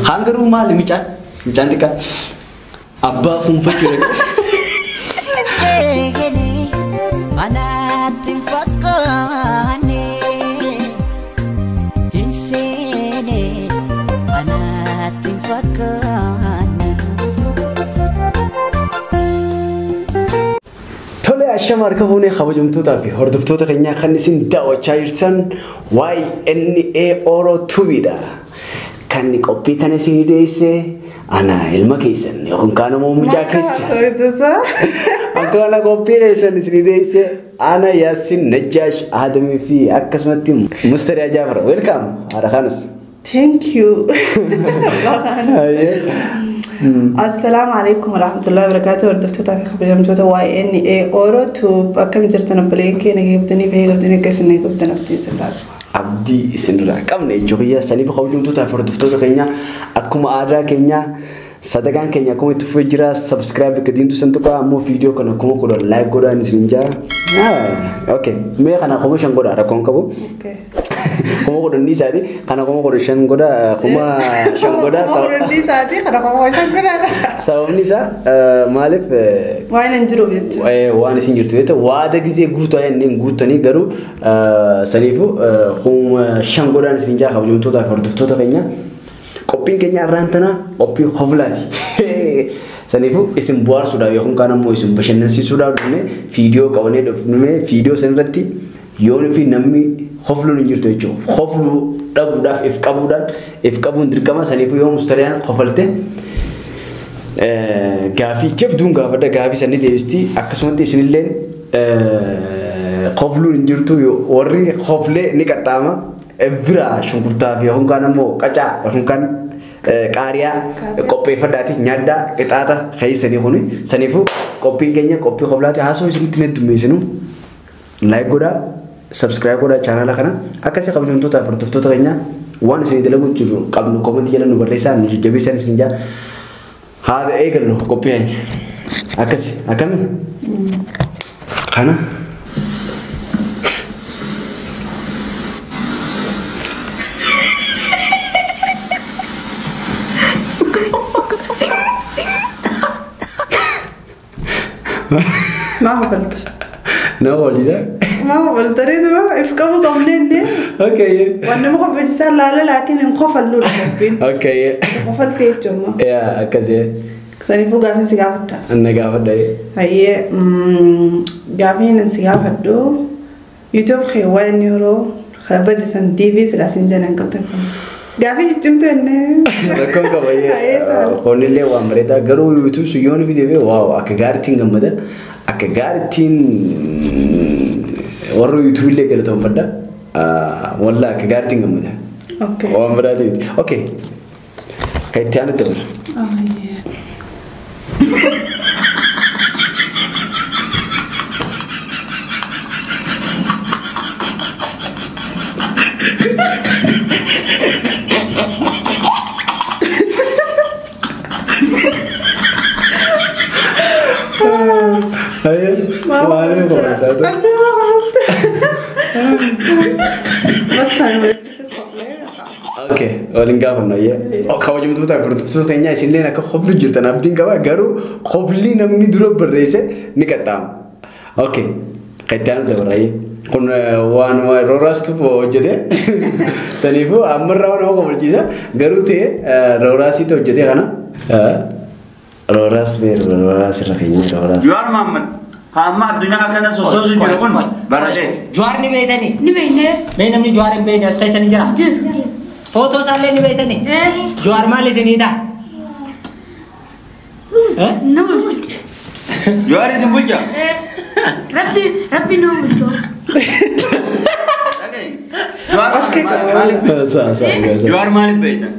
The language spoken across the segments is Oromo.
Kaan garuu maali mucaan? Mucaan xiqqaa abbaa fuunfachuu dhaqe. Anaatti hin fakkaanne hin seene anaatti hin fakkaanne. Tole ashama harka fuunee kabajamtootaa fi hordoftoota keenyaa kan isin daawwachaa jirtan YNA Oro Tubiidha. Kan qophii kana isin dhiyeesse ana ilma keessan yookaan kaan immoo mucaa keessa. Akka qophii keessan isin dhiyeesse ana Yaasin Najjaash Adamii fi akkasumatti Mustariyaa Jaafar. Welcome haadha kanas. Thank you. Assalaamu alaikum warahmatullahi wabarakatuh. Hordoftoota fi kabajamtoota YNA Oro Tube akkam jirtan obboleen keenya eegdanii fi eegdanii akkasii eegdanii abdii isinirraa qaba. Abdii isinirraa qabna jechuudha. Saniif kabajamtoota fi hordoftoota keenya akkuma aadaa keenya sadagaan keenya akkuma itti fufee jira. Subscribe akka diimtuu san tuqaa ammoo viidiyoo kana 10,000 like godhaan isin jaa. Okay. Mee kana 5,000 godhaa rakkoon qabu. 10,000 ni isaati kana 15,000 godhaa 5,000 godhaa. 10,000 isaati kana 5,000 godhaa. Sababni isaa maaliif waan hin jiruuf jechuudha. Waan isin jirtu jechuudha. Waada gizee guutaa inni guutanii garuu saniifuu 5,000 godhaan isin jaa kabajamtootaa fi hordoftoota keenya. Qophiin keenya irraan tana qophii hoflaati. Saniifuu isin bohaarsuudhaaf yookaan kaan ammoo isin bashannansiisuudhaaf dhufne viidiyoo qabannee dhufne viidiyoo sanarratti yoon fi namni hofluun hin jirtu jechuudha. Hofluu dhabuudhaaf if qabuudhaan if qabuun dirqama saniifuu yoo mustariyaan hofalte gaafii jabduun gaafadha gaafii sanii deebisti akkasumatti isinilleen hofluun hin jirtu warri hoflee ni qaxxaama. Bira shunkurtaa fi yookaan kaan ammoo qacaa yookaan kaan qaariyaa qopheeffadhaati nyaadhaa qixaata keessanii kuni saniifuu qophiin keenya qophii hoflaati haasoo isinitti hin heddummeessinu like godhaa subscribe godhaa chaanaala kana akkasii kabajamtoota fi hordoftoota keenya waan isinii dalaguu jiru qabnu koomentii jala nu barreessaa nu jajjabeessaa isin jaa haa eegallu qophii keenya akkasii akkami kana. ما قبلت. No قبلت. ما قبلت ريدو افقبوا قبلين. اوكي. وانا ما قبلت لا لا لكن انقفل له. اوكي. قفلت يجمع. يا كذا. سني فوق قافين سيجافة. أنا قافة ده. هي قافين سيجافة دو يوتيوب خيوان يورو خبرت سن تي في سلاسين جنان كنت. قافين جتمت إنه. ركون كباية. خوني لي وامريتا قرو يوتيوب سيون في تي في واو أكجارتين جمدا أكجارتين ورو يوتيوب اللي قلتهم بدا والله أكجارتين جمدا. أوكي. وامريتا أوكي. كيتيان تدور. Okay, waliin gaafanna kabajamtoota fi hordoftoota keenyaa isinilleen akka hoflu jirtan abdiin qaba garuu hofli namni dura barreesse ni qaxxaama. Okay, qaxxaanu dabarraayee kun waan rooraas hojjete saniifuu ammarraa waan nama kofalchiisa garuu ta'e rooraasiitu hojjete kana rooraas beeru rooraas irra keenya rooraas. Jawaar Mohaammed hamma addunyaa kana sossoosu jiru kun baratees. Jawaar ni beektanii? Ni beekne. Mee namni Jawaar hin beekne as keessa ni jira? Jiru. Footoo isaallee ni beektanii? Jawaar maal isinii ta'a? Nu bulcha. Jawaar isin bulcha? Rabbi rabbi nu bulcha. Jawaar maaliif beektan?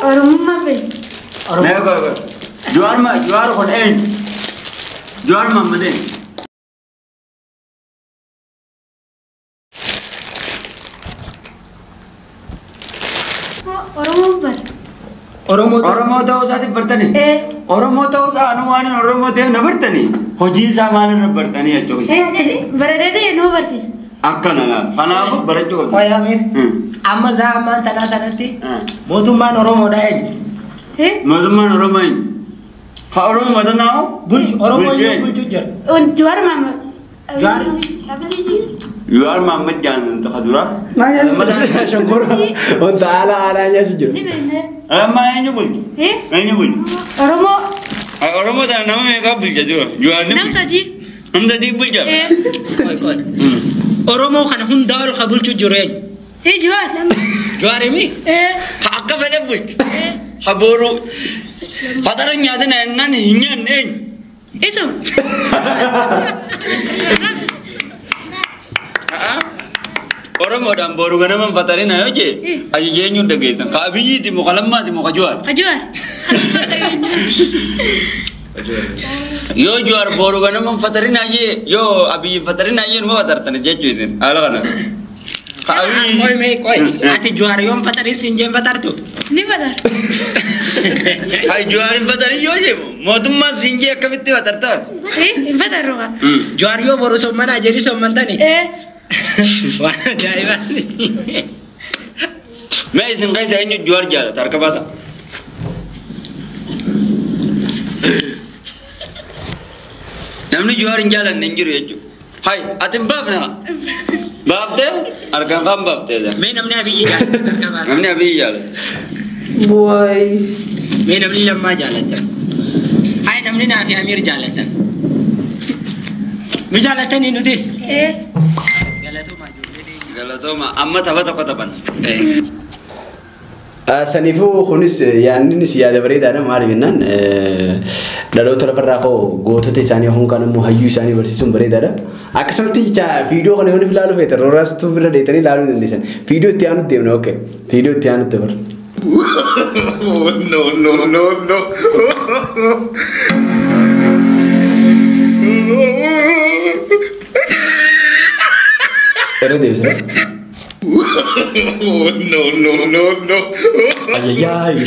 Oromummaa beekna. Jawaar Jawaar kun eenyu? Jawaar Mohaammed eenyu? Oromoon bara. Oromoo ta'uu isaatiif bartanii? Oromoo ta'uu isaa anu waan Oromoo ta'eef na bartanii? Hojii isaa maalirra bartanii jechuudha? Baradee ta'e nu barsiisa. Akkana laal. Kanaafuu barachuu qabda. Qoy Amir. Amma zaamaan tanaa tanatti mootummaan Oromoodha eenyu? Mootummaan Oromoo eenyu? Ka Oromoo matanaa Bulchu Oromoo eenyu bulchu jira? Jawaar Mahammad. Jawaar. Jawaar Mahammad jaan taka dura. Maal jedhu? Shankora wanta haala haalaa nyaachuu jiru. Ni beekne. Amma eenyu bulchu? Eenyu bulchu? Oromoo. Oromoo tana nama meeqa bulcha dura? Jawaar ni Nam sadii. Nam sadii bulcha? Qoy qoy. Oromoo kana hundaa ol ka bulchu jiru eenyu? Jawaar. Jawaar himi? Ka akka fedhe bulchu. Ka booruu. Fatara nyaatina jennaan hin nyaanne eenyu? Isum. Oromoodhaan booruu ganaman fatarina yoo jee ajaja eenyuun dhageessan? Ka Abiyyiiti moo ka Lammaati moo ka Jawaar? Ka Jawaar. Yoo Jawaar booruu ganaman fatarina jee yoo Abiyyiin fatarina jee numa fatartan jechuu isin haala kana. Ka Abiyyi. Qoy mee qoy. Ati Jawaar yoon fatarin siin jeen fatartu? Ni fatar. Hai Jawaarin fatarin yoo jee mootummaan siin jee akkamitti fatartaa? Hin fatarru kaa. Jawaar yoo boru sommanaa jedhi sommantani? Waan ajaa'ibaati. Mee isin keessa eenyu Jawaar jaalata harka baasa. Namni Jawaar hin jaalanne hin jiru jechuudha. Hai ati hin baafne haa? Baaftee? Harkaan kan baaftee? Mee namni Abiyyi jaalata harka baasa. Namni Abiyyi jaalata. Boy. Mee namni Lammaa jaalata. Hai namni Naafi Amiir jaalata. Nu jaalatanii nutis? Galatooma ijoollee. Galatooma amma tapha tokko taphanna. Saniifuu kunis yaadnis yaada bareedaadha maaliif jennaan dhaloota lafarraa koo gootota isaanii yookaan immoo hayyuu isaanii barsiisuun bareedaadha. Akkasumatti viidiyoo kana yoo ilaaluu feetan rooraastuu bira deetanii ilaaluu dandeessan. Viidiyoo itti aanutti deemna okay. Viidiyoo itti aanutti bara. No no no no. Irra deebisna. No no no no. Ayayay.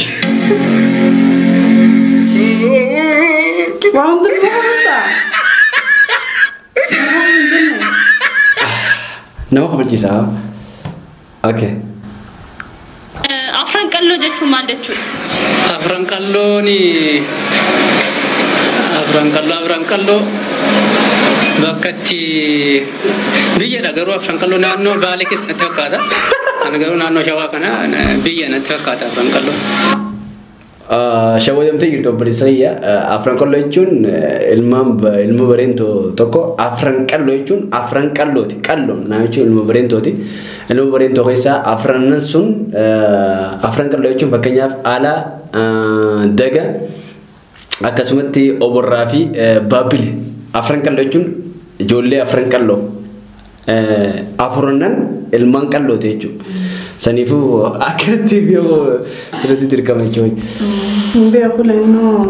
Waa hundinuu kofaltaa? Nama hin jenne. Nama kofalchiisaa. Okay. Afran qalloo jechuun maal jechuudha? Afran qalloon afran qalloo bakka itti biyyadha garuu afran qalloo naannoo Baalee keessa natti fakkaata. Kana garuu naannoo Shawaa kana biyya natti fakkaata afran qalloo. Shawwadamtee jirtu obboleessa afran qalloo jechuun ilma bareentoo tokko afran qalloo jechuun afran qallooti qalloo namichi ilma bareentooti. Ilma bareentoo keessaa afranan sun afran qalloo jechuun fakkeenyaaf alaa daga akkasumatti oborraa fi baabile afran qalloo jechuun ijoollee afran qalloo afuranan ilmaan qallooti jechuudha. Saniifuu akkanatti yoo sirriitti dirqama jechuudha. Hin beeku lannoo.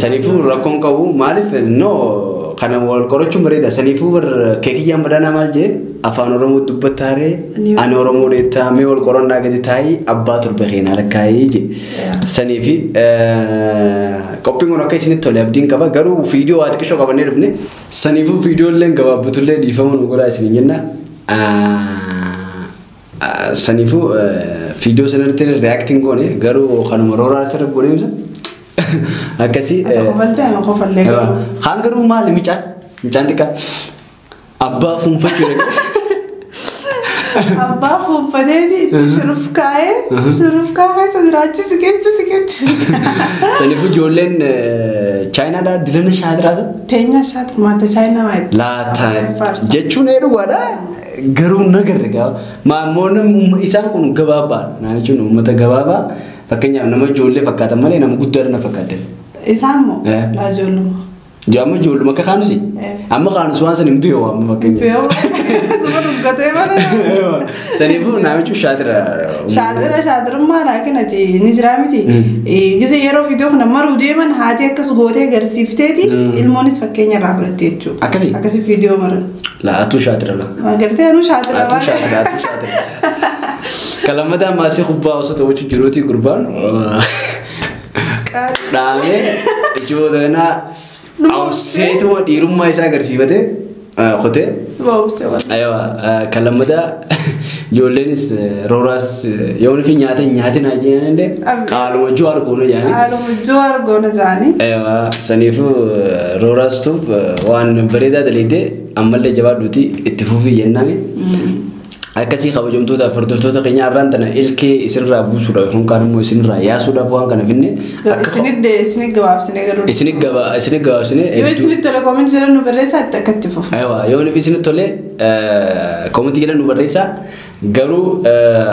Saniifuu rakkoon qabu maaliif noo kana wal qorachuun bareeda. Saniifuu bar keekiyyaan badaanaa maal jee afaan Oromoo dubbattaaree ani Oromoo deettaa mee wal qorannaa gadi taa'ii abbaa torba keenyaa lakkaa'ee jee. Saniifi qophiin kun akka isinitti tole abdiin qaba garuu viidiyoo waa xiqqishoo qabannee dhufne saniifuu viidiyoo gabaabbatullee dhiifama nu godhaa isin jenna. Saniifuu viidiyoo sanarratti reacting goone garuu kanuma rooraa asirra goone ibsa. Akkasii. Ati kofaltee ani kofallee garuu. Kaan garuu maali mucaan? Mucaan xiqqaa abbaa fuunfachuu dha. Abbaa fuunfateeti itti shurufkaa'ee shurufkaa keessa jiraachisi keechisi keechisi. Saniifuu ijoolleen Chaayinaadhaa dilana shaatiraata. Teenyaa shaatir maanta Chaayinaa waayee. Laata jechuun dhugaadha. Garuu nagarre gaafa maammoon isaan kun gabaabaadha. Naan jechuun uummata gabaabaa fakkeenyaaf nama ijoollee fakkaatan malee nama guddaadha na fakkaatan. Isaan moo? Laa ijoolluma. Amma ijoolluma akka kaanusi? Amma kaanus waan san hin beeku amma fakkeenyaaf. Beeku. Suma dhuggatee malee. Saniifuu naan jechuun shaatira. Shaatira shaatirummaa laakiin ati ni jiraa miti. Gise yeroo viidiyoo kana maruu deeman haati akkas gootee agarsiifteeti ilmoonis fakkeenya irraa fudhatte jechuudha. Akkasii? Akkasii viidiyoo maran. Laa atuu shaatira laa. Agartee anuu shaatira malee. Atuu shaatira. Kalammataa maasii kubbaa osoo taphachuu jiruuti gurbaan. Dhaamee ijoollee kanaa awseetuma dhiirummaa isaa agarsiifate Kutee. Boobsee wal. Aywa kan lammataa ijoolleenis rooraas yoo nufi nyaata nyaatin haa jedhan illee haaluma Jawaar goona jedhanii. Haaluma Jawaar goona jedhanii. Aywa saniifuu rooraas tuuf waan bareedaa dalaydee ammallee jabaadhuuti itti fufii jennaani. Akkasii kabajamtootaaf hordoftoota keenya har'aan tana ilkee isinirraa buusuudhaaf yookaan immoo isinirraa yaasuudhaaf waan kana finne. Isinit gabaabsine garuu. Isinit gabaabsine. Yoo isinit tole koomentii jedhan nu barreessaa itti akka itti fufu. Aywa yoo isinit tole koomentii jedhan nu barreessaa garuu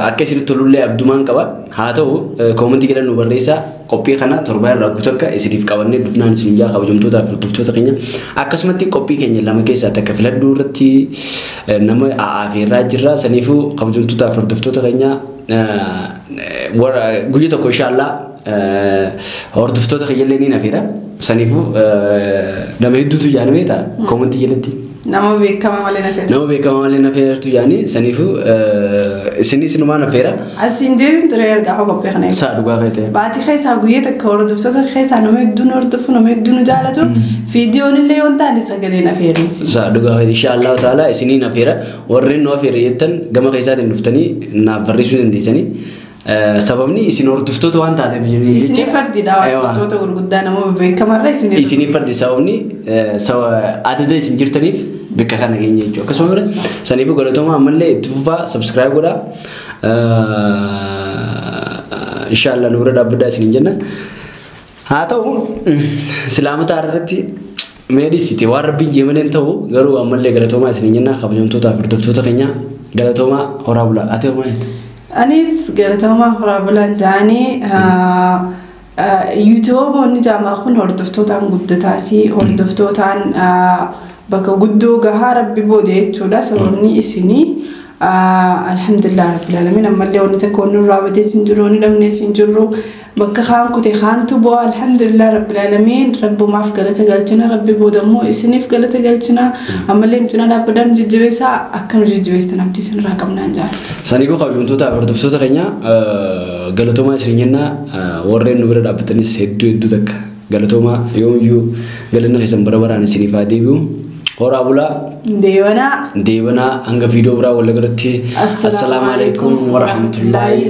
akka isinit tolullee abdumaan qaba haa ta'u koomentii jedhan nu barreessaa qophii kana torbaa irraa guutuu akka isiniif qabannee dhufnaan isin jaa kabajamtootaaf hordoftoota keenya akkasumatti qophii keenya lama keessaa takka filadhuu irratti nama aafeerraa jirra saniifuu kabajamtootaaf hordoftoota keenya guyya tokko inshaallaa hordoftoota keenya ni nafeera saniifuu nama hedduutu yaadamee ta'a koomentii jalatti. Nama beekamaa malee nafeera. Nama beekamaa malee nafeertu yaani saniifuu isin isinumaa nafeera. Asiin jeetin ture gaafa qophii kana. Isaa dhugaa kee ta'e. Baatii keessaa guyyaa takka hordoftoota keessaa nama hedduun hordofu nama hedduun jaalatu viidiyoon illee yoo taane sagalee nafeerisi. Isaa dhugaa kee insha Allahu ta'ala isinii nafeera warreen nu afeera jettan gama keessaatiin dhuftanii naaf barreessuu dandeessanii. Sababni isin hordoftoota waan taateef jecha. Isinii fardiidha hordoftoota gurguddaa nama beekamarra isinii. Isinii fardi sababni adada isin jirtaniif bakka kana keenya jechuudha. Akkasuma bira saniifuu galatoomaa ammallee itti fufaa subscribe godhaa. Inshallah nu bira dhaabbadhaa isiniin jenna. Haa ta'u silaamata irratti meedisiti waan rabbiin jeemaleen ta'u garuu ammallee galatoomaa isiniin jenna kabajamtootaaf hordoftoota keenya galatoomaa horaa bulaa. Ati homaa jetta? Anis galatoomaa horaa bulaan jedhanii yuutuuboonni jaamaa kun hordoftootaan guddataasi hordoftootaan bakka guddoo gahaa rabbi booda jechuudha sababni isinii alhamdulillah rabbil alamin ammallee wanni takka wanni nurraa badee sin jiru wanni dhabnee sin jirru bakka kaan kute kaantu bu'a alhamdulillah rabbil alamin rabbumaaf galata galchina rabbi booda immoo isiniif galata galchina ammallee nu cinaa dhaabbataa nu jajjabeessaa akka nu jajjabeessan abdii isinirraa qabnaan jaalala. Saniifuu kabajamtootaaf hordoftoota keenya galatoomaa isin jenna warreen nu bira dhaabbatanis hedduu hedduu takka galatoomaa yoomiyyuu galanna keessan bara baraan isiniif haa deebi'u. Horaa bulaa. Deebanaa. Deebanaa hanga viidiyoo biraa wal agarratti. Assalaamu alaikum warahmatullaahi.